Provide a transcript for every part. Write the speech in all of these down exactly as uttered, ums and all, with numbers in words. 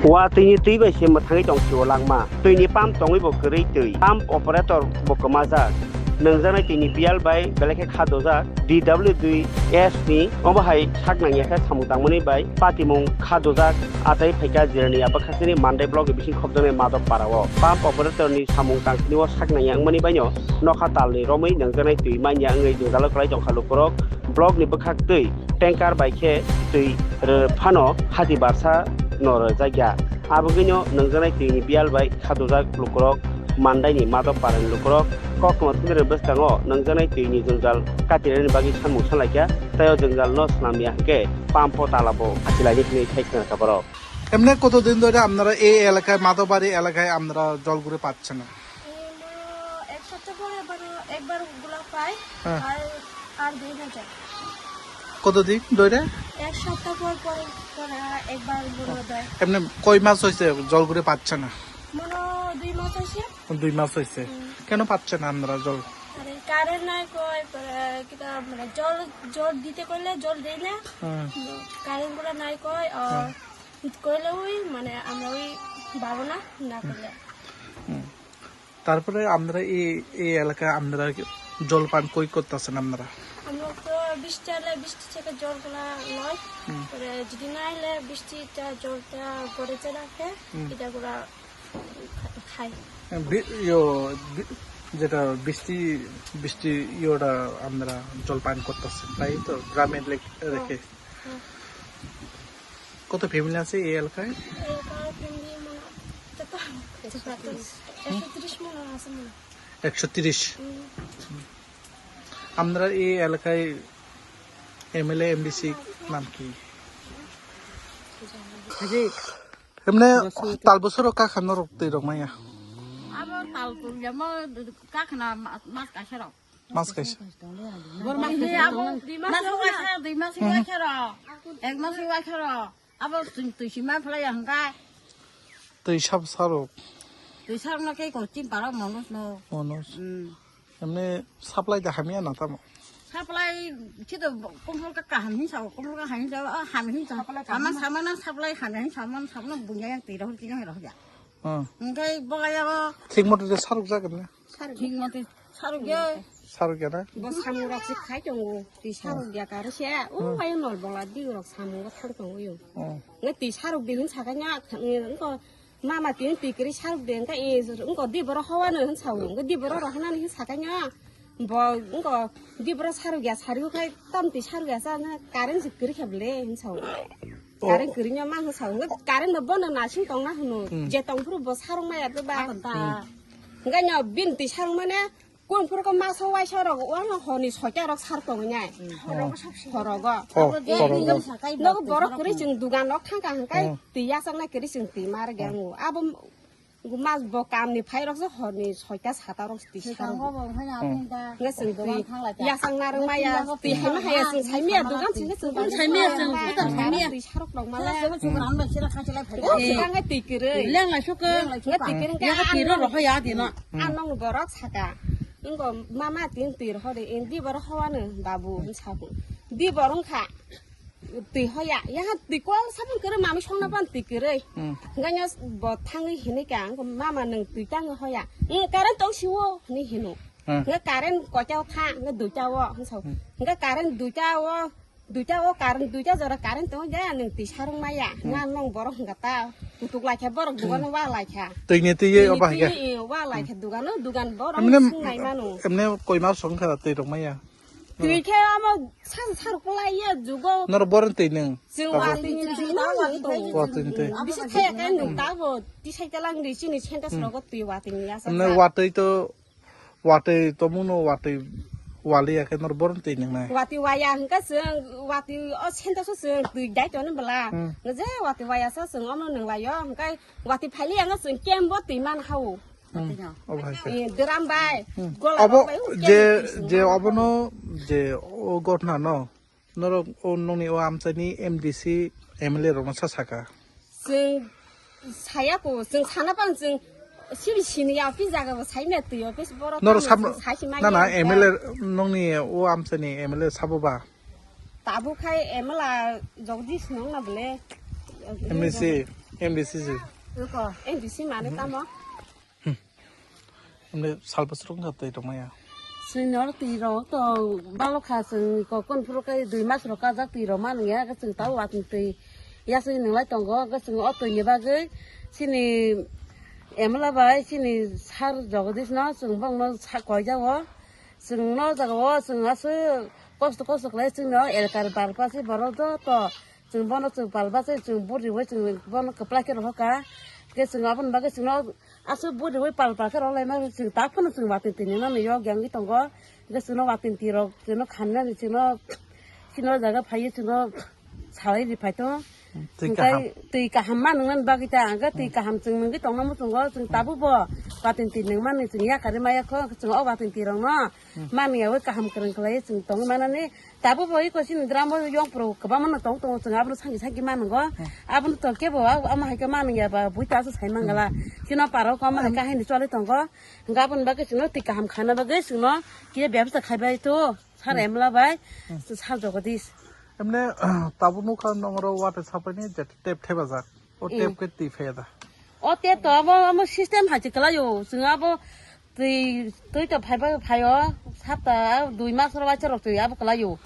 Watwi ni twi bai se mwthangwi tong sio langma. Twi ni pump tongwi bo kwrwi twi. Pump operator bo kwmajak. Nwngjaknai twi ni biyal bai belai khe kha dojak. D W dui S ni obo hai sak nangya khe samung tangmani bai patimung kha dojak. Achai phaikha Jirania bwkhakni Mandai block ni bising khopjaknai Madhop Para o. Pump operator ni samung tangthini o sak nangya wngmani bai no nokha tal ni romwi nwngjaknai twi manya wngwi jwngjalo kwlai tongkha lukurok. Block ni bwkhak twi tanker bai khe twi rw phano hati barsa no rwjakya. Abogwino nwngjaknai twi ni biyal bai kha dojak lukurok Mandai ni Madhop Para ni lukurok koktwma thumnani bwskango nwngjaknai twi ni jwngjal katirani bagwi sanmung sanlaikha, tei o jwngjal no swnamya hwnkhe pump o tala bo achilaini hwnwi khai khna kha borok. এমনি কতদিন ধরে আপনারা এই এলাকায়, মাধববাড়ি এলাকায় আপনারা জল ঘুরে পাচ্ছেন না? এই মনে হয় এক সপ্তাহ পরে আবার একবার গুলা পাই, হ্যাঁ। আর, আর দেয় না যায়। কতদিন ধরে? এক সপ্তাহ পর পর, পর একবার মনে হয় দেয়। এমনি কয় মাস হয়েছে জল ঘুরে পাচ্ছে না? মনে হয় দুই মাস হয়েছে। দুই মাস হয়েছে। হুম। কেন পাচ্ছে না আপনারা জল? আরে কারেন্ট নাই কয়, পরে কিতা মানে জল, জল দিতে কইলে জল দেয় না। হুম। কারেন্ট গুলা নাই কয়, আর হুম। কইলে ওই মানে আমরা ওই পাবো না, না করলে। হুম। তারপরে আপনারা এই, এই এলাকায় আপনারা জল পান কই করতেছেন আপনারা? আমরা তো বৃষ্টি আইলে বৃষ্টি থেকে জলগুলা লয়। হুম। পরে যদি না আইলে বৃষ্টিটা জলটা গড়ে যে রাখে, হুম। এটা গুলা খা-, খাই। বি-, ইয়ো, বি-, যেটা বৃষ্টি, বৃষ্টি ইয়োটা আপনারা জল পান করতেছেন, তাই তো? গ্রামে লে-, রেখে। হুম। কত ফ্যামিলি আছে এই এলাকায়? এই এলাকায় ফ্যামিলি মনে হয় কত? একশো তিরিশ। একশো তিরিশ মনে হয় আছে মনে হয়। একশো তিরিশ। হুম। আপনারা এই এলাকায় এমএলএ, এমডিসি নাম কি? এমনি tal bosoro kakha norok twi rok maya? Abo tal ya mo kakha na ma-, mas kaisa rok. Mas kaisa. Bor mas kaisa. Abo di mas kaisa, di mas kaisa rok. Ek mas kaisa rok. Abo twi, twi sima phlai ya hwnkhe. Twi sab sarok. Twi sarok no khe ko chin paro monos no. Monos. Hmm. Emne supply da hamya na tamo? Supply chito komphol ka kaham hin sao, komphol ka hamya sao, ah, ham hin sao. Supply kaham. Ama samana supply hamya hin saman samana bunya yang tiro hin tiro hin rohya. Hmm. Engkai boga ya bo. Thik mote je sarok jagan na? Thik mote sarok ya. Sarok ya na? Bo samung rok se khai tongo. Twi sarok ya kare se. O ayo nol bola di rok samung bo thang tongo yo. Hmm. Nge twi sarok di hin sakanya, nge ko Mama tini twi kwrwi sarok de, wngkha e, wngkha di borok howano hin sao, wngkha di borok rok hinani hin sakanya, bo wngkha di borok sarok ya, sarok khai tam twi sarok ya sa, wngkha current se kwrwi khe bwle hin sao. Oh. Current kwrwi no ma hin sao, wngkha current no bono nasing tong na hwno, hmm, je tong phuru bo sarok maya bwba. Hmm. Wngkha no bini twi sarok mane, Kung phuru ko masa waisa rok, wano honi soita rok sar tongo nai. Hmm. Horogo. Oh, horogo. Nogo borok kwrwi chwng dugan rok thangkha hwnkhe, hmm, twi yachaknai kwrwi chwng twi mar gango. Abo mas bo kamni phai rok se honi soita sata rok twi sar. Nge chwng twi yachakna rwng maya, twi haima haya chwng saimaya dugan chwng chwng saimaya chwng, saimaya. Twi sarok rok mala. Oh, sikange twi kwrwi. Leng lai suk. Nge twi kwrwi. Yaga twi ro roho ya di no. Anong borok saka. Wngkha mama tin twi rohor de, en di borok howano babu, hmm, hinsa bo. Di borok wngkha twi hoya, yaha twi kol sabon kwrwi mami songna pan twi kwrwi. Hmm. Hingkha bo thangwi hinwi ka, wngkha mama nwng twi tangwi hoya. Wng current tong siwo hinwi hino. Hmm. Hingkha current koita o tha, hingkha duita o, hinsa. Hmm. Hingkha current duita o, Duita o current, duita jora current tongo je, nwng twi sarung maya. Hmm. Nga nwng borok hwnkha ta, kutuk lai kha borok dugan wa lai kha. Twi ni twi ye oba hwnkha. Twi, eh, wa lai kha dugan o, dugan borok emne, sung nai mano. Emne koi mas song kha twi rok maya. Twi khe amo sa saruk lai ye jugo. Nor boron twi nwng. Chwng wa twi ni twi no nwng tong. Wa twi ni twi. Bisi thaya khe nwng ta bo, tisai ta lang di chini senta, hmm, rogo twi wa twi ni ya sa. Emne sa. Wa twi to Watwi tomungno watwi waliya khe nor borom twi nwngnai. Watwi waya hwnkhe chwng watwi o senta so chwng twi dai tongni bwla. Hmm. Nge je watwi waya sa chwng omno nwnglaio hwnkhe watwi phailiya wngkhe chwng camp bo twi man hao. Hmm. Obo hai khe. Eh, drum bai, hmm, gola obo rok bai, o je, camp twi chwng je man obono hao. Je o gotna no. Norok o nokni o amchaini M D C, M L A rokno sa saka? Chwng saya ko, chwng sana pan chwng sini sini ya office jaga bo sai me twi office borok. Norok tamo sam chwng sai si na na maya M L A khe. Nokni o amchaini M L A sabo ba? Tabuk khai M L A Jagdish nong na bole. M D C. M D C si. Eko, M D C mane tamo? Ande salpa surung ka tei tongmaya. Senior twi rok to balok kha, chwng ko kon phuru kai dui mas rok kajak twi rok man ya, chwng tau watwi twi ya swi nwnglai tongo, chwng o twi ni bagwi sini M L A bai sini sir Jagadish no chwng bongno sa koi jago. Chwng no jaga o chwng aswk kosto kosto khlai chwng no elkar balpa se borok joto chwng bono chwng palba se chwng buri bai chwng bono kwplai khe rohor ka. Hwnkhe chwng aboni bagwi chwng no aswk buri bai pal pal khe rohor lai ma chwng ta phano chwng watwi twi nang nani yok yang tongo. Hwnkhe chwng no watwi twi rok chwng no khan nani chwng no chini o jaga phaiwi chwng no salai ri phai tongo. Twi kaham. Hwnkhe twi kaham ma nwngnani bagwi ta, hwnkhe twi kaham chwng nungwi tongna muchungo, chwng tabukbo watwi twi nungmani chwng yakarwi maya kho, chwng o watwi twi rokno manwi yaui kaham kwrwng khlaiwi chwng tongwi manani. Tabukbo iko chini dramo yongphuru kwbangma no tong tongo, chwng abono sanki sanki manungo. Abono to kebo abo, amo hai khe manwi ya ba buita aswk sai mangala. Chini o parao khe amo hai khe haino choli tongo. Hwnkhe aboni bagwi chwngno twi kaham khana bagwi chwngno kisa bebasta khaibai to. Sir M L A bai, sir Jagadish. Emne, tabuk nukha nongro water supply ni je tap thebajak. O tap khe twi phaiya da? O tap to abo, abo system hai se kwlaio. Chwng abo twi, twi to phaiba phaio. Sapta dui mas ro waisa rok twi abo kwlaio.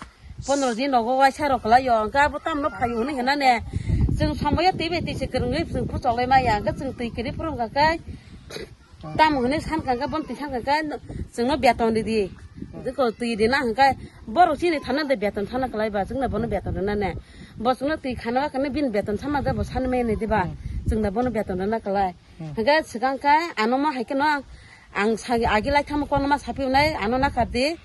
Pondro din rogo waisa rok kwlaio. Hwnkhe abo tamno phaio hwnwi hwnane. Chwng somoyo twi bai twi se kwrwngwi chwng phuchok lai maya. Hwnkhe chwng twi kwrwi phuru hwnkha khe Tamo hwnwi sankha khe, bono twi sankha khe, chwngno beton ridi. Diko twi rina hwnkhe, borok chini thana de beton sana kwlai ba, chwngno bono beton rina ne. Bo chwngno twi khana ba khana bini beton sama de bo sani mai nai diba. Chwngno bono beton rina kwlai. Hwnkhe swkang khe ano ma hai kheno ang sagi agi lai thamo kono ma sapi unai ano nakar di.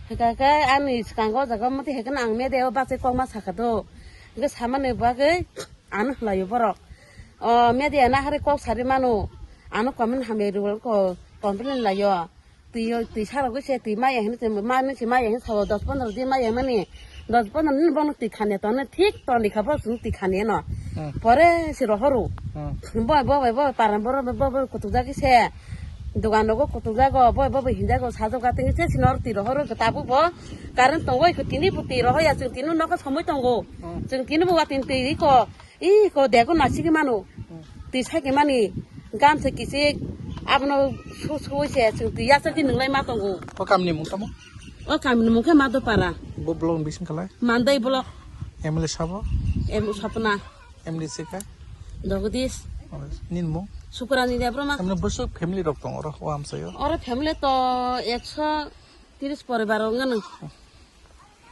Hwnkhe khe ani swkango o jaga mati hai kheno ang media o bachai kok ma sakha do. Hwnkhe samani bagwi ano hwlaio borok. O media na hari kok sari mano. Ano comment hamya rwgo ko complain laio. Twi, twi sarogwi se twi maya hwnwi twi mani se maya hwnwi sao dos pondro din maya mani. Dos pondro din bono twi khani tono thik toni kha bo chwng twi khani no. Pore se rohoro. Bo, bo, bo, bo, paran boro bo, bo, kutuk jagwi se. Dogan rogo kutuk jago, bo, bo, bo, hinjago sajok gateng se sinor twi rohoro tabuk bo. Current tongo iko tini bo twi rohoya chwng tini nokho somoi tongo. Chwng tini bo watin twi iko. Ih, ko dego nasigi mano. Twi sagi mani gam se kisik abono su su se chwng twi yasa di nwnglai ma tongo. O kamni mung tamo? O kamni mung khe Madopara. Bo block ni bising khalai? Mandai block. M L A sabo? Em Sapna. M D C kha? Jagadish. Nin mung? Sukrani Debbarma. Amne bwswk family rok tong oro o amsayo? Oro family to ekso tris poribar wngnw.